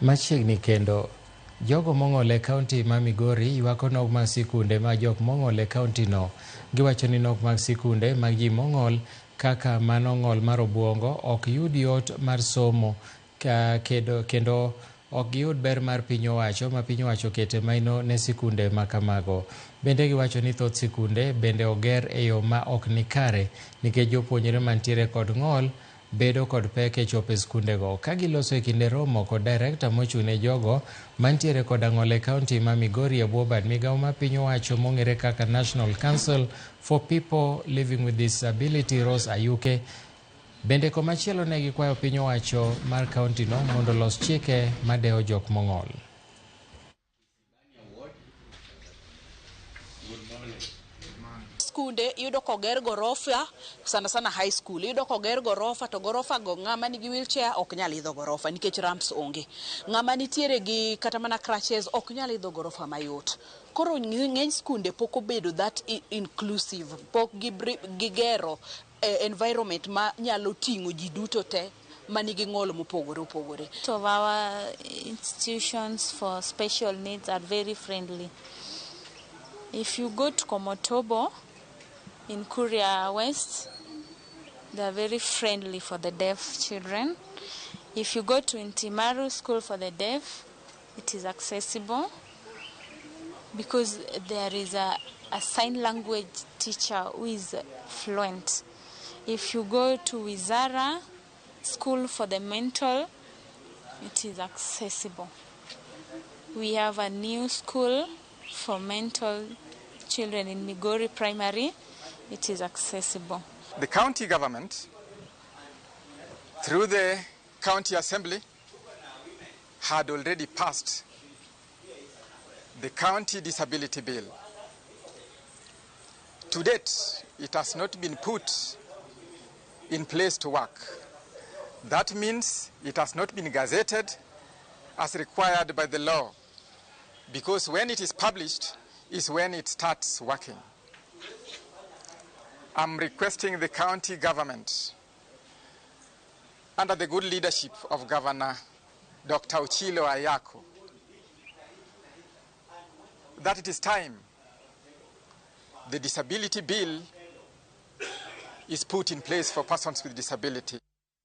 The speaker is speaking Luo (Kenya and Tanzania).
Machiegni kendo, jogo mong'ol e kaunti ma Migori ywako nok mag sikunde mag jok mong'ol e kaunti no. Giwacho ni nok mag sikunde mag ji mong'ol kaka mano ng'ol mar obuongo ok yud yot mar somo kendo ok giyud ber mar piny owacho ma piny owacho kete maino ne sikunde ma kamago. Bende giwacho ni thoth sikunde bende oger e yo ma ok ni kare nikech jopuonjre mantiere kod ng'ol bedo kod pek e chopo e skundego. Ka giloso e kinde romo kod director mochung' ne jogo mantiere kod ang'ol e kaunti ma Migori e bwo bad migawo ma piny owacho mong'ere kaka National Council for People Living with Disability Rose Ayuke. Bende komachielo ne gikwayo piny owacho mar kaunti no mondo olos chike madewo jok mong'ol. Skunde iyudo koger gorofa sana sana high school iyudo koger gorofa to gorofa go ng'ama nigi wheelchair ok nyal idho gorofa nikech ramps onge. Ng'ama nitiere gi kata mana crutches ok nyal idho gorofa mayot. Koro ng'eny skunde pok obedo that inclusive, pok gigero environment ma nyalo ting'o ji duto te manigi ng'ol mopogore opogore. Of our institutions for special needs are very friendly. If you go to Komotobo in Kuria West, they are very friendly for the deaf children. If you go to Intimaru School for the Deaf, it is accessible because there is a sign language teacher who is fluent. If you go to Wizara School for the Mental, it is accessible. We have a new school for mental children in Migori Primary. It is accessible. The county government, through the county assembly, had already passed the county disability bill. To date, it has not been put in place to work. That means it has not been gazetted as required by the law, because when it is published is when it starts working. I'm requesting the county government, under the good leadership of Governor Dr. Ochilo Ayako, that it is time the disability bill is put in place for persons with disability.